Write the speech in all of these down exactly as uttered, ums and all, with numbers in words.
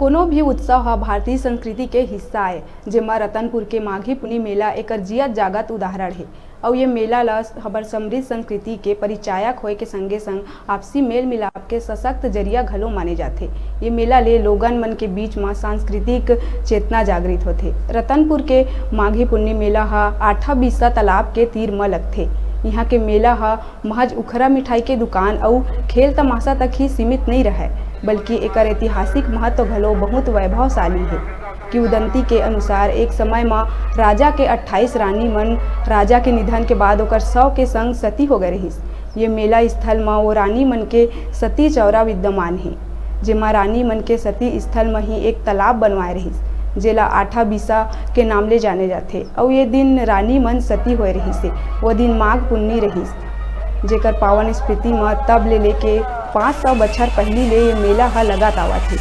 कोनो भी उत्सव ह भारतीय संस्कृति के हिस्सा आय, जेमा रतनपुर के माघी पुन्नी मेला एकर जियत जागत उदाहरण हे। अउ ये मेला ल हमर समृद्ध संस्कृति के परिचायक होय के संगे संग आपसी मेल मिलाप के सशक्त जरिया घलो माने जाथे। ये मेला ले लोगन मन के बीच म सांस्कृतिक चेतना जागृत होथे। रतनपुर के माघी पुन्नी मेला ह आठा बीसा तालाब के तीर म लगथे। इहाँ के मेला ह महज उखरा मिठाई के दुकान अउ खेल तमाशा तक ही सीमित नइ रहय, बल्कि एकर ऐतिहासिक महत्व घलो बहुत वैभवशाली हे। किंवदंती के अनुसार, एक समय म राजा के अट्ठाईस रानी मन राजा के निधन के बाद ओकर शव के संग सती हो गए रहिस। ये मेला स्थल म वो रानी मन के सती चौरा विद्यमान हे, जेमा रानी मन के सती स्थल म ही एक तालाब बनवाए रहिस, जेला आठा बीसा के नाम ले जाने जाथे। अउ ये दिन रानी मन सती होए रहिस हे, वो दिन माघ पुन्नी रहिस। जेकर पावन स्मृति म तब ले लेके पाँच सौ बछर पहिली ले ये मेला ह लगत आवत हे,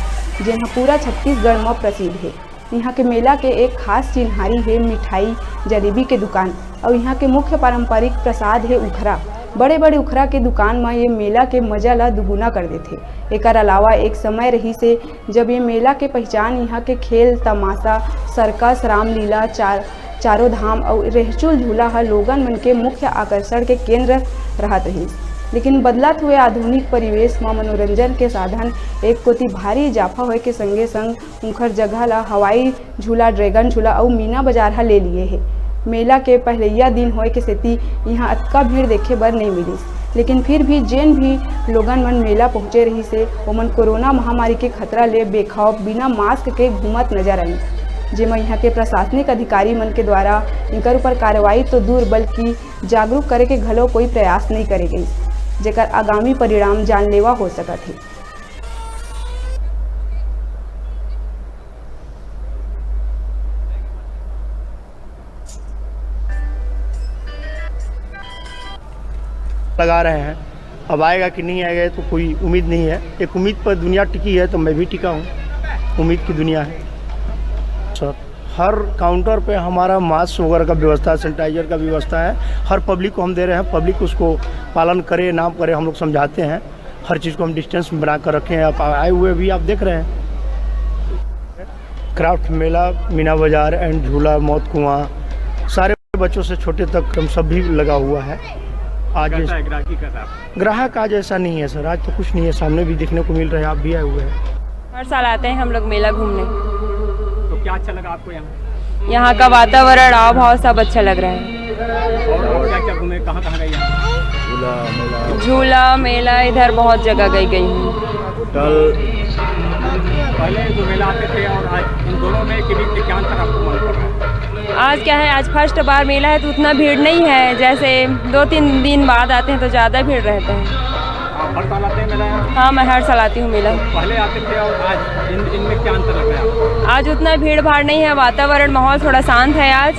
जेन ह पूरा छत्तीसगढ़ म प्रसिद्ध हे। इहाँ के मेला के एक खास चिन्हारी हे मिठाई, जलेबी के दुकान अउ इहाँ के मुख्य पारंपरिक प्रसाद हे उखरा। बड़े-बड़े उखरा के दुकान म ये मेला के मजा ल दुगुना कर देथे। एकर अलावा एक समय रहिस हे, जब ये मेला के पहिचान इहाँ के खेल, तमाशा, सर्कस, रामलीला, चार चारों धाम अउ रेहचुल झूला ह लोगन मन के मुख्य आकर्षण के केंद्र रहत रहिस। लेकिन बदलत हुए आधुनिक परिवेश म मनोरंजन के साधन एक कोति भारी इजाफा होए के संगे संग उंखर जगह ल हवाई झूला, ड्रैगन झूला अउ मीना बाजार ह ले लिए हे। मेला के पहलैया दिन होए के सेती इहां अतका भीड़ देखे बर नइ मिलिस। लेकिन फिर भी जेन भी लोगन मन मेला पहुंचे रहिस हे, ओमन कोरोना महामारी के खतरा ले बेखौफ बिना मास्क के घूमत नजर आइन, जेमा इहां के प्रशासनिक अधिकारी मन के द्वारा इनकर ऊपर कार्रवाई तो दूर बल्कि जागरूक करे के घलो कोई प्रयास नइ करे गइस, जेकर आगामी परिणाम जानलेवा हो सकत हे। लगा रहे हैं। अब आएगा कि नहीं आएगा, ये तो कोई उम्मीद नहीं है। एक उम्मीद पर दुनिया टिकी है, तो मैं भी टिका हूँ। उम्मीद की दुनिया है। सर, हर काउंटर पे हमारा मास्क वगैरह का व्यवस्था है, सैनिटाइजर का व्यवस्था है, हर पब्लिक को हम दे रहे हैं। पब्लिक उसको पालन करे ना करे, हम लोग समझाते हैं। हर चीज़ को हम डिस्टेंस में बना कर रखे हैं। आप आए हुए भी आप देख रहे हैं। क्राफ्ट मेला, मीना बाजार एंड झूला, मौत कुआं, सारे बच्चों से छोटे तक हम सब भी लगा हुआ है। आज कैसा इस है ग्राहकी, कैसा है आपका? ग्राहक आज ऐसा नहीं है सर, आज तो कुछ नहीं है, सामने भी देखने को मिल रहा है, आप भी आए हुए हैं। हर साल आते हैं हम लोग मेला घूमने। तो क्या अच्छा लगा आपको यहाँ? यहाँ का वातावरण, हाव भाव सब अच्छा लग रहा है। और, और क्या क्या घूमे, कहाँ कहाँ गए यहाँ? झूला, मेला। झूला, मेला, इधर बहुत जगह गई, गई हूँ। होटल। पहले जो मेला आते थे और आज, इन दोनों में के बीच में क्या अंतर आपको मालूम पड़ रहा है? आज क्या है, आज फर्स्ट बार मेला है तो उतना भीड़ नहीं है, जैसे दो तीन दिन बाद आते हैं तो ज़्यादा भीड़ रहता है। आप हर साल आते हैं मेला यहाँ? हाँ, मैं हर साल आती हूँ मेला। पहले आते थे और आज इन, इनमें क्या अंतर लग रहा है आपको? आज उतना भीड़ भाड़ नहीं है, वातावरण, माहौल थोड़ा शांत है आज।